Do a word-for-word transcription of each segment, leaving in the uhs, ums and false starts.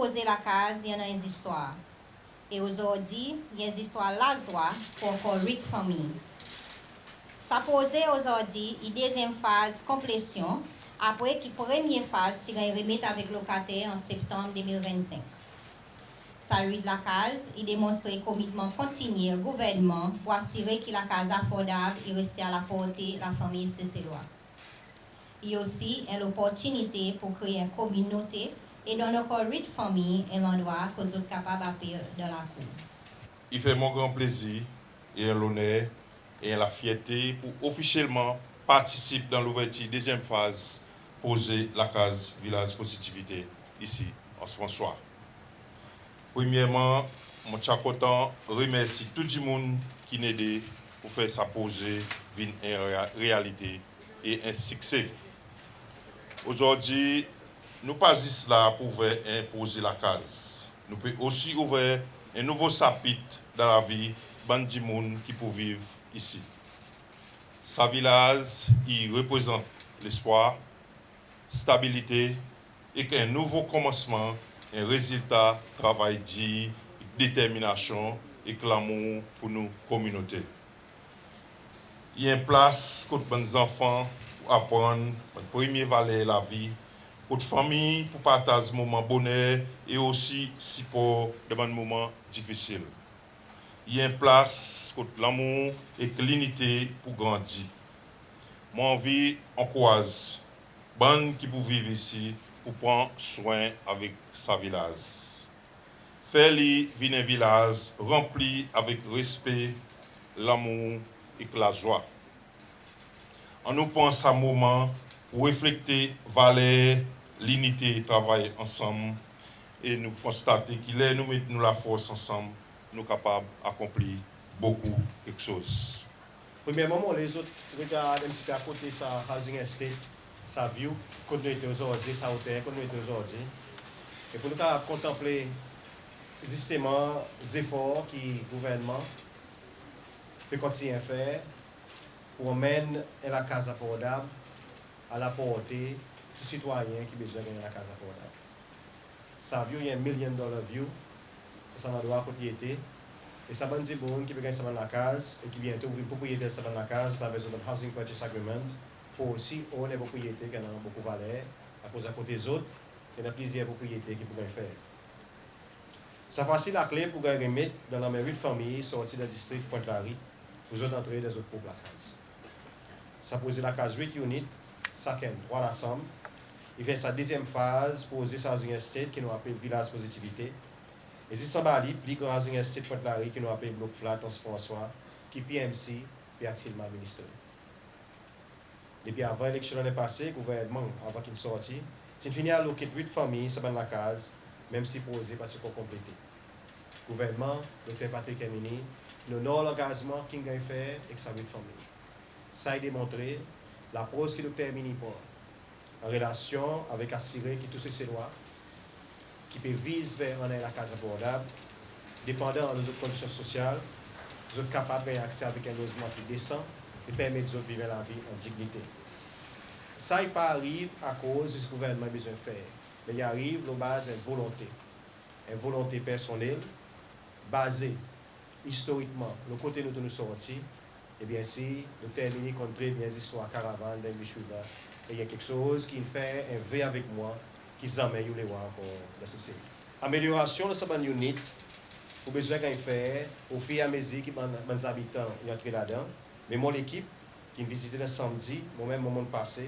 Proze Lakaz i annan en zistwar. E ozordi i en zistwar lazwa pour ankor wit fanmir. Sa proze ozordi i dezyenm faz konplesyon, apre ki premye faz ti ganny remet avek lokater an Septanm de mil venn senk. Sa wit lakaz i demonstre komitman kontinyel gouvernman pour asire ki lakaz afordab i reste a laporte lafanmir Seselwa. I osi en loportinite pour kree en kominote e donn ankor wit fanmir en landrwa kot zot kapab apel dan lakour. I fer mwan gran plezir e en loner e en lafyerte pour ofisyelman partisip dan louvertir dezyenm faz proze lakaz Vilaz Pozitivite isi Anse François. Premyerman, mon ti a kontan remersi tou dimoun ki'n ede pour fer sa proze vin en rea-, realite e en sikse. Ozordi, nou pa zis la pour ouver en proze lakaz. Nou pe osi ouver en nouvo sapit dan lavi bann dimoun ki pou viv isi. Sa vilaz i reprezant lespwar, stabilite ek en nouvo konmansman, en rezilta travay dir, determinasyon ek lanmour pour nou kominote. I en plas kot bann zanfan pou aprann bann premye valer lavi, kot fanmir pou partaz moman boner e osi sipor dan bann moman difisil. I en plas kot lanmour ek linite pou grandi. Mon anvi ankouraz bann ki pou viv isi pour pran swen avek sa vilaz. Fer li vin en vilaz ranpli avek respe, lanmour ek lazwa. Annou pran sa moman pour reflekte valer linite, travay ansanm, e nou konstate ki ler nou met nou lafors ansanm, nou kapab akonpli bokou keksoz. Premyerman, mon le zot regard en pti pe akote sa housing estate, sa view kot nou ete ozordi, sa oter kot nou ete ozordi. E pour nou kapab kontanple zisteman zefor ki gouvernman pe kontinyen fer pour anmenn en lakaz afordab a laporte tou sitwayen ki bezwen ganny en lakaz afordab. Sa view i en million dollar view, sa landrwa kot li ete. E sa bann dimoun ki pe ganny sa bann lakaz e ki byento pou vin propriyete sa bann lakaz, atraver zot bann housing purchase agreement, pou osi own en propriyete ki annan bokou valer, akoz akote zot i annan plizyer propriyete ki pou ganny fer. Sa fwa si lakle pou ganny remet dan lanmen wit fanmir sorti dan distrik Pointe Larue pour zot antre dan zot prop lakaz. Sa proze lakaz wit unit, sakenn trwa lasanm, i fer sa dezyenm faz proze sa housing estate ki nou apel Vilaz Pozitivite. E zis anba li, pli gran housing estate Pointe Larue ki nou apel Block Flat Anse François, ki PMC pe aktyelman administre. Depi avan eleksyon lannen pase, gouvernman, avan ki'n sorti, ti'n fini allocate wit fanmir sa bann lakaz, menm si proze pa ti ankor konplete. Gouvernman Dokter Patrick Herminie in onor langazman ki'n ganny fer ek sa wit fanmir. Sa i demontre lapros ki Dokter Herminie i pran an relasyon avek asire ki tou Seselwa ki pe viz ver annan en lakaz abordab, depandan de zot kondisyon sosyal, zot kapab ganny akse avek en lozman ki desan e permet zot viv en lavi an dinyite. Sa i pa ariv akoz zis gouvernman i bezwen fer, me i ariv lo baz en volonte, en volonte personnel, baze istorikman lo kote nou tou nou sorti, e byensir, Dokter Herminie i konn tre byen zistwar karavann dan English River, e i en keksoz ki'n fer en ve avek mwan ki zanmen i oule war ankor dan Sesel. Amelyorasyon dan sa bann unit pou bezwen ganny fer ofiramezir ki bann, bann zabitan i antre ladan, me mon lekip ki'n vizite dan Sanmdi, mwan menm mon, mon'n pase,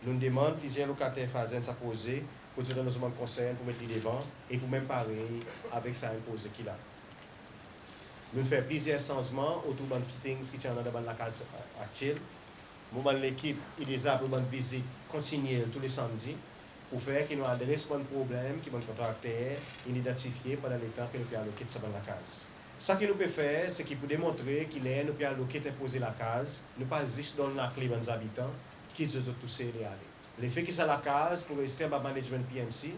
nou'n demann plizyer lokater fazenn sa proze, pou zot annan zot bann konsern pou met li devan, e pou menm parey avek sa enn proze ki la. Nou'n fer plizyer sanzman otour bann fittings ki ti annan dan bann lakaz aktyel. Mon bann lekip i deza lo bann vizit kontinyel tou le Sanmdi, pou fer ki nou adres bann problenm ki bann kontrakter in idantifye pandan letan ki nou pe allocate sa bann lakaz. Sa ki nou pe fer, se ki pou demontre ki ler nou pe allocate en proze lakaz, nou pa zis donn lakle bann zabitan, kit zot, zot tou sel e ale. Lefe ki sa lakaz pou reste anba management PMC,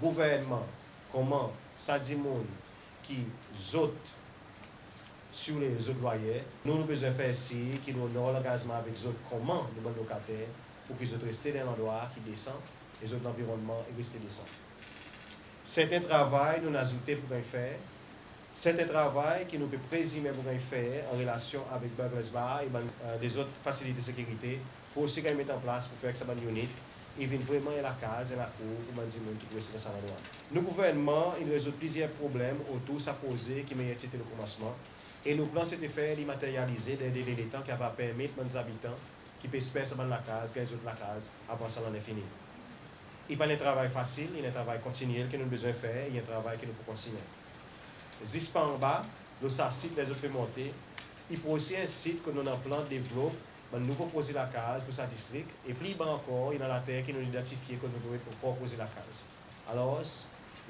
gouvernman, konman sa dimoun ki zot sir zot lwayer, nou, nou bezwen fer sir ki nou onor langazman avek zot konman nou bann lokater, pour ki zot reste dan en landrwa ki desan e zot lanvironnman i reste desan. Serten travay nou'n azoute pou ganny fer, serten travay ki nou pe prezimen pou ganny fer an relasyon avek Burglars Bar e bann, e, lezot fasilite sekirite pou osi ganny met an plas pou fer ki sa bann unit i vin vreman en lakaz, en lakour pou bann dimoun ki pou reste dan sa landrwa. Nou gouvernman in rezoud plizyer problenm otour sa proze ki Meyer ti ete lo konmansman, e nou plan se ti fer li materyalize dan en dele letan ki ava permet bann zabitan ki pe esper sa bann lakaz ganny zot lakaz avan sa lannen fini. I pa'n en travay fasil, i en travay kontinyel ki nou bezwen fer, i en travay ki nou pou kontinyen. Zis par anba, lo sa sit ler zot pe monte, i pou osi en sit kot nou annan plan devlop bann nouvo proze lakaz pou sa distrik, e pli ba ankor i annan later ki nou'n idantifye kot nou pou met ankor proze lakaz. Alors,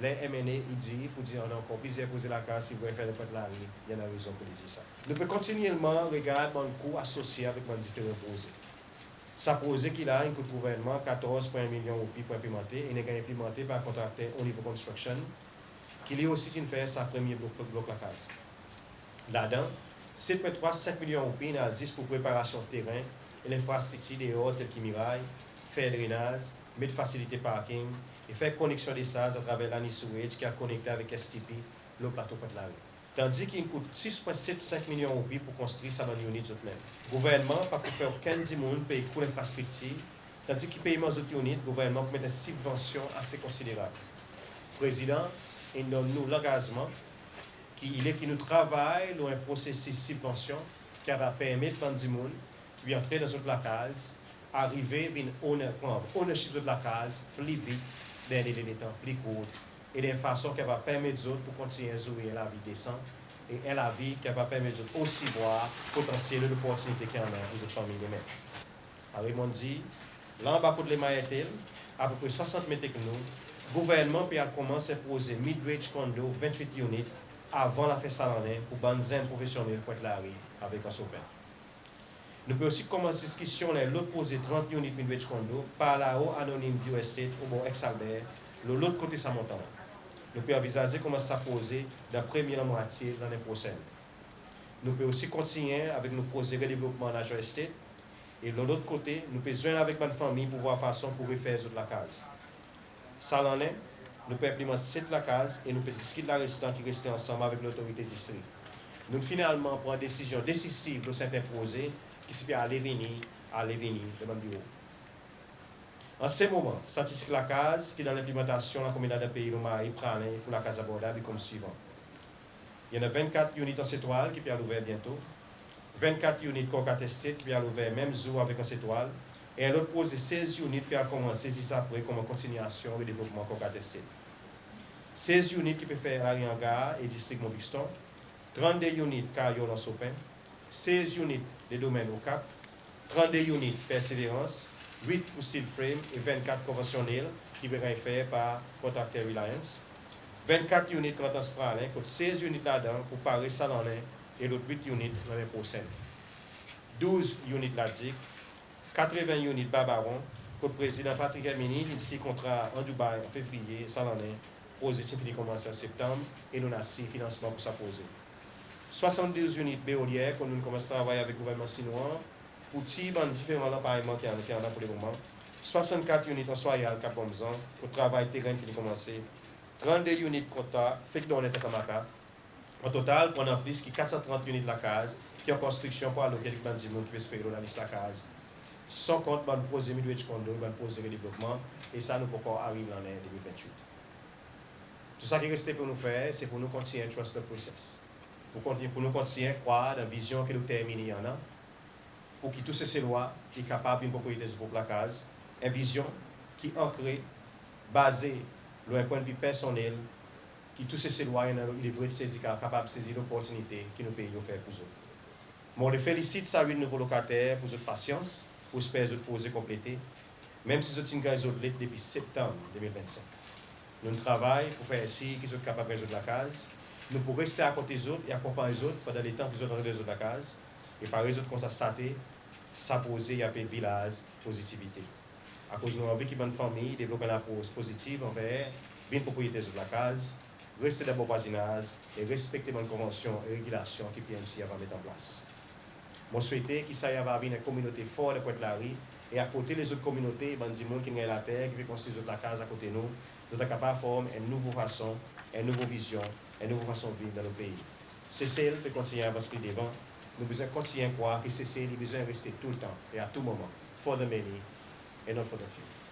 ler M N A i dir pou dir annan ankor plizyer proze lakaz ki pou ganny fer dan Pointe Larue, i annan rezon pou li dir sa. Nou pe kontinyelman regard bann kou asosye avek bann diferan proze. Sa proze ki la in kout gouvernman katorz pwen en milyon roupi pou enplimante, e in ganny enplimante par kontrakter Onivo Construction, ki li osi ti'n fer sa premye blok, blok lakaz. Ladan, set pwen trwa senk milyon roupi in al zis pou preparasyon teren e lenfrastriktir deor, tel ki miray, fer drenaz, met fasilite parking e fer koneksyon desarz atraver Lani Sewage ki a konekte avek S T P lo plato Pointe Larue. Tandi ki in kout sis pwen set senk milyon roupi pou konstri sa bann unit zot menm. Gouvernman pa pou fer okenn dimoun pey kou lenfrastriktir, tandi ki peyman zot unit, gouvernman pou met en sibvansyon ase konsiderab. Prezidan in donn nou langazman ki i le ki nou travay lo en prosesis sibvansyon ki ava permet bann dimoun ki pe antre dan zot lakaz arive vin owner, pran ownership zot lakaz pli vit, dan en dele letan pli kourt, e dan en fason ki ava permet zot pou kontinyen zwir en lavi desan, e en lavi ki ava permet zot osi vwar potansyel e loportinite ki annan pou zot fanmir demen. Parey mon'n dir, la anba kot Lemaire Hotel, apepre swasant met ek nou, gouvernman pe al konmans en proze mid-range condo vennwit unit avan lafen sa lannen pou bann zenn profesyonnel Pointe Larue avek Anse Aux Pins. Nou pe osi konmans diskisyon lo en lot proze trant unit mid-range condo par lao Anonim View Estate obor Ex Albert, lo lot kote sa montanny. Nou pe anvizaze konmans sa proze dan premye lanmwatye lannen prosenn. Nou pe osi kontinyen avek nou proze redevlopman Nature Estate, e lo lot kote, nou pe zwenn avek bann fanmir pou vwar fason pou refer zot lakaz. Sa lannen, nou pe enplimant set lakaz e nou pe diskit larestan ki reste ansanm avek lotorite distrik. Nou'n finalman pran desizyon desisiv lo serten proze ki ti pe ale vini, ale vini dan bann biro. An se moman, statistik lakaz ki dan lenplimantasyon Lakonminn Ladan Pei lo Mahe, Praslin e pou lakaz abordab i konm swivan. I annan vennkat unit Anse Etoile ki pe al ouver byento, vennkat unit Corcat Estate ki pe al ouver menm zour avek Anse Etoile, e en lot proze sez unit pe al konmanse zis apre konman kontinyasyon redevlopman Corcat Estate. Sez unit ki pe fer Lari Angar e distrik Mont Buxton, trannde unit Karyol Anse Aux Pins, sez unit Ledomenn Au Cap, trannde unit Perseverance, wit pou steel frame e vennkat konvansyonnel ki pe ganny fer par kontrakter Reliance, vennkat unit Grand Anse Praslin, kot sez unit ladan pou pare sa lannen e lot wit unit lannen prosenn. Douz unit La Digue, katreven unit Barbaron, kot Prezidan Patrick Herminie in siny kontra an Dubai an Fevriye sa lannen, proze ti'n fini konmanse an Septanm, e nou'n asir finansman pou sa proze. Swasanndouz unit Beolière, kot nou'n konmans travay avek gouvernman Sinwa pou tir bann diferan lanpayman ki annan, ki annan pou lemoman. Swasannkat unit Anse Royale, Cap Bonne Maison, kot travay teren in fini konmanse. Trannde unit kontra fek donnen Takamaka. An total, pou annan plis ki kat san trant unit lakaz ki an konstriksyon pou aloke avek bann dimoun ki pe espere lo lalis lakaz, san kont bann proze mid-range condo, bann proze redevlopman, e sa nou pou ankor ariv lannen de mil venntwit. Tou sa ki reste pou nou fer, se pou nou kontinyen trust the process. Pou kontinyen, pou nou kontinyen krwar dan vizyon ki Dokter Herminie i annan, pou ki tou Seselwa i kapab vin propriyete zot prop lakaz, en vizyon ki ankre, baze lo en pwennvi personnel, ki tou Seselwa i annan, i devret sezi, kapab sezi loportinite ki nou pei i ofer pou zot. Mon le felisit sa wit nouvo lokater pou zot pasyans, pou esper zot proze konplete, menm si zot ti'n ganny zot let depi Septanm de mil vennsenk. Nou'n travay pou fer sir ki zot kapab ganny zot lakaz. Nou pou reste akote zot e akonpanny zot pandan letan ki zot antre dan zot lakaz. E parey zot konstate, sa proze i apel Vilaz Pozitivite. Akoz nou anvi ki bann fanmir devlop en lapros pozitiv anver vin propriyete zot lakaz, reste dan bon vwazinaz e respekte bann konvansyon e regilasyon ki P M C ava met an plas. Mon swete ki sa i ava vin en kominote for dan Pointe Larue, e akote lezot kominote, bann dimoun ki'n ganny later, ki pe konstri zot lakaz akote nou, nou ava kapab form en nouvo fason, en nouvo vizyon, en nouvo fason viv dan nou pei. Sesel pe kontinyen avans pli devan. Nou bezwen kontinyen krwar ki Sesel i bezwen reste toultan e a tou moman for the many and not for the few.